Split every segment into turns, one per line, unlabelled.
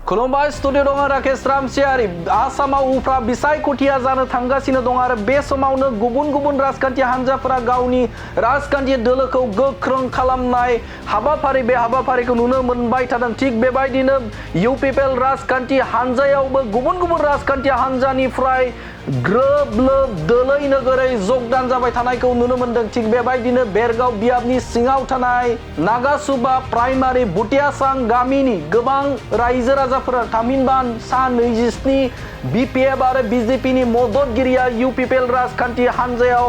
खुलुमबाय स्टुडिअ दङ राकेश रामसियारि आसामाव उफ्रा बिसायख'थिया जानो थांगासिनो दं आरो बे समावनो गुबुन गुबुन राजखान्थि हान्जाफोरा गावनि राजखान्थि दोलोखौ गोख्रों खालामनाय हाबाफारि बे हाबाफारिखौ नुनो मोनबाय थादों। थिग बेबायदिनो इउपिपिएल राजखान्थि हान्जायावबो गुबुन गुबुन राजखान्थि हान्जानिफ्राय ग्रोब लोब दोलै नोगोरै जगदान जाबाय थानायखौ नुनो मोनदों। थिग बेबायदिनो बेरगाव बियाबनि सिङाव थानाय नागासुबा प्राइमारि बुटियासां गामिनि गोबां रायजो राजाफोरा थामहिनबा सा 27 बिपिएफ आरो बिजेपिनि मददगिरिया इउपिपिएल राजखान्थि हान्जायाव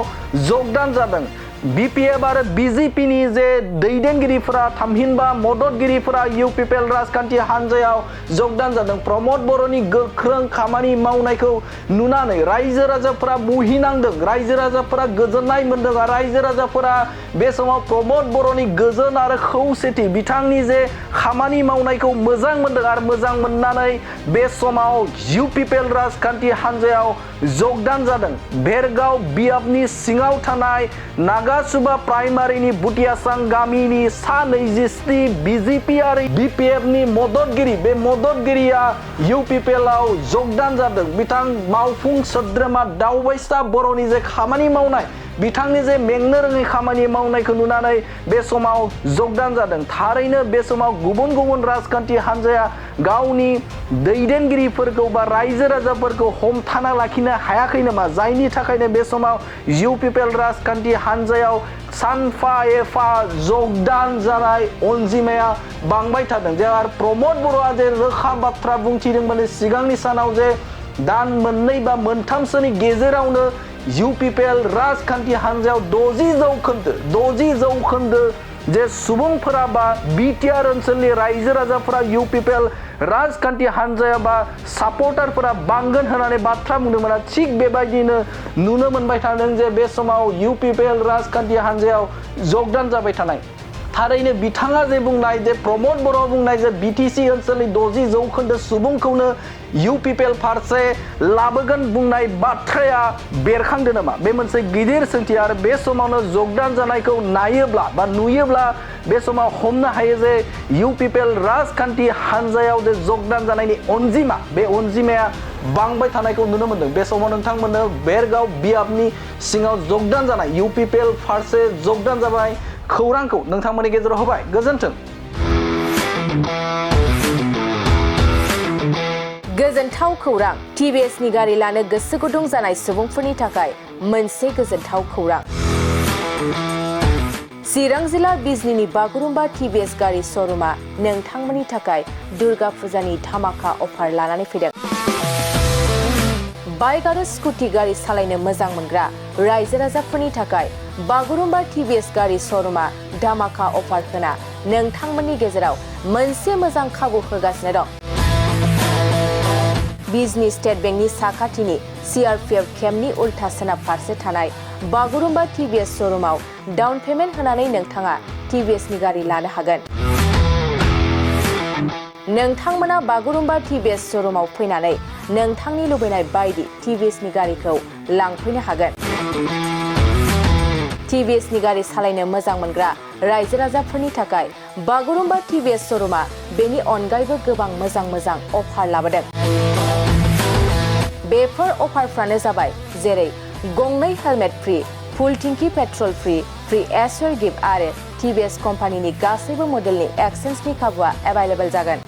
जगदान जादों। बिपिएफ आरो बिजेपिनि जे दैदेनगिरिफोरा थामहिनबा मददगिरिफोरा इउपिपिएल राजखान्थि हान्जायाव जगदान जादों। प्रमद बर'नि गोख्रों खामानि मावनायखौ नुनानै रायजो राजाफोरा मुहिनांदों, रायजो राजाफोरा गोजोननाय मोनदों आरो रायजो राजाफोरा बे समाव प्रमद बर'नि गोजोन आरो खौसेथि बिथांनि जे खामानि मावनायखौ मोजां मोनदों आरो मोजां मोननानै बे समाव इउपिपिएल राजखान्थि हान्जायाव जगदान जादों। बेरगाव बियाबनि सिङाव थानाय नागासुबा प्राइमारिनि बुटियासां गामिनि सा 27 बिजेपि आरो बिपिएफनि मददगिरि बे मददगिरिया इउपिपिएलआव जगदान जादों। बिथां मावफुं सोद्रोमा दावबायसा बर'नि जे खामानि मावनाय बिथांनि जे मेंनो रोङै खामानि मावनायखौ नुनानै बे समाव जगदान जादों। थारैनो बे समाव गुबुन गुबुन राजखान्थि हान्जाया गावनि दैदेनगिरिफोरखौ बा रायजो राजाफोरखौ हमथाना लाखिनो हायाखै नामा, जायनि थाखायनो बे समाव इउपिपिएल राजखान्थि हान्जायाव सानफा एफा जगदान जानाय अनजिमाया बांबाय थादों। जे आरो प्रमद बर'आ जे रोखा बाथ्रा बुंथिदोंमोन सिगांनि सानाव जे दान मोननै बा मोनथामसोनि गेजेरावनो इउपिपिएल राजखान्थि हान्जायाव 60 जौखोन्दो जे सुबुंफोरा बा बिटिआर ओनसोलनि रायजो राजाफोरा इउपिपिएल राजखान्थि हान्जाया बा सापर्टारफोरा बांगोन होननानै बाथ्रा बुंदोंमोन। थिग बेबायदिनो नुनो मोनबाय थादों जे बे समाव इउपिपिएल राजखान्थि हान्जायाव जगदान जाबाय थानाय थारैनो बिथाङा जे बुंनाय जे प्रमद बर' बुंनाय जे बिटिसि ओनसोलनि 60 जौखोन्दो सुबुंखौनो इउपिपिएल फारसे लाबोगोन बुंनाय बाथ्राया बेरखांदों नामा, बे मोनसे गिदिर सोंथि। आरो बे समावनो जगदान जानायखौ नायोब्ला बा नुयोब्ला बे समाव हमनो हायो जे इउपिपिएल राजखान्थि हान्जायाव जे जगदान जानायनि अनजिमा बे अनजिमाया बांबाय थानायखौ नुनो मोनदों। बे समाव नोंथांमोननो बेरगाव बियाबनि सिङाव जगदान जानाय इउपिपिएल फारसे जगदान जाबाय खौरांखौ नोंथांमोननि गेजेराव होबाय। गोजोन्थों।
गोजोनथाव खौरां। टिभिएसनि गारि लानो गोसो गुदुं जानाय सुबुंफोरनि थाखाय मोनसे गोजोनथाव खौरां। चिरां जिल्ला बिजनीनि बागुरुम्बा टिभिएस गारि श'रुमा नोंथांमोननि थाखाय दुर्गा फुजानि धामाका अफार लानानै फैदों। बाइक आरो स्कुटि गारि सालायनो मोजां मोनग्रा रायजो राजाफोरनि थाखाय बागुरुम्बा टिभिएस गारि श'रुमा धामाका अफार होना नोंथांमोननि गेजेराव मोनसे मोजां खाबु होगासिनो दं। बिजनी स्टेट बेंकनि साखाथिनि सीआरपीएफ केम्पनि उल्था सोनाब फारसे थानाय बागुरुम्बा टिभिएस श'रुमाव डाउन पेमेन्ट होनानै नोंथाङा टिभिएसनि गारि लानो हागोन। नोंथांमोना बागुरुम्बा टिभिएस श'रुमाव फैनानै नोंथांनि लुबैनाय बायदि टिभिएसनि गारिखौ लांफैनो हागोन। टिभिएसनि गारि सालायनो मोजां मोनग्रा रायजो राजाफोरनि थाखाय बागुरुम्बा टिभिएस श'रुमा बेनि अनगायैबो गोबां मोजां अफार लाबोदों। बेफोर अफारफ्रानो जाबाय जेरै गंनै हेलमेट फ्री, फुल टिंकी पेट्रल फ्री एसर गिफ्ट आरो टिभिएस कम्पानिनि गासैबो मडेलनि एक्सचेन्जनि खाबुआ एभेलेबल जागोन।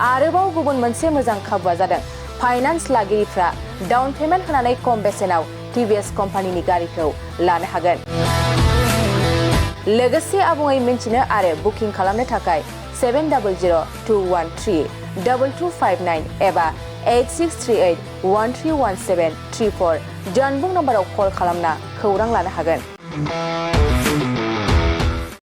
आरोबाव गुबुन मोनसे मोजां खाबुआ जादों फाइनान्स लागिरिफ्रा डाउन पेमेन्ट होनानै खम बेसेनाव टिभिएस कम्पानिनि गारिखौ लानो हागोन। लोगोसे आबुङै मिन्थिनो आरो बुकिं खालामनो थाखाय 7002132259 एबा 8638131734 जानबुं नम्बराव कल खालामना खौरां लानो हागोन।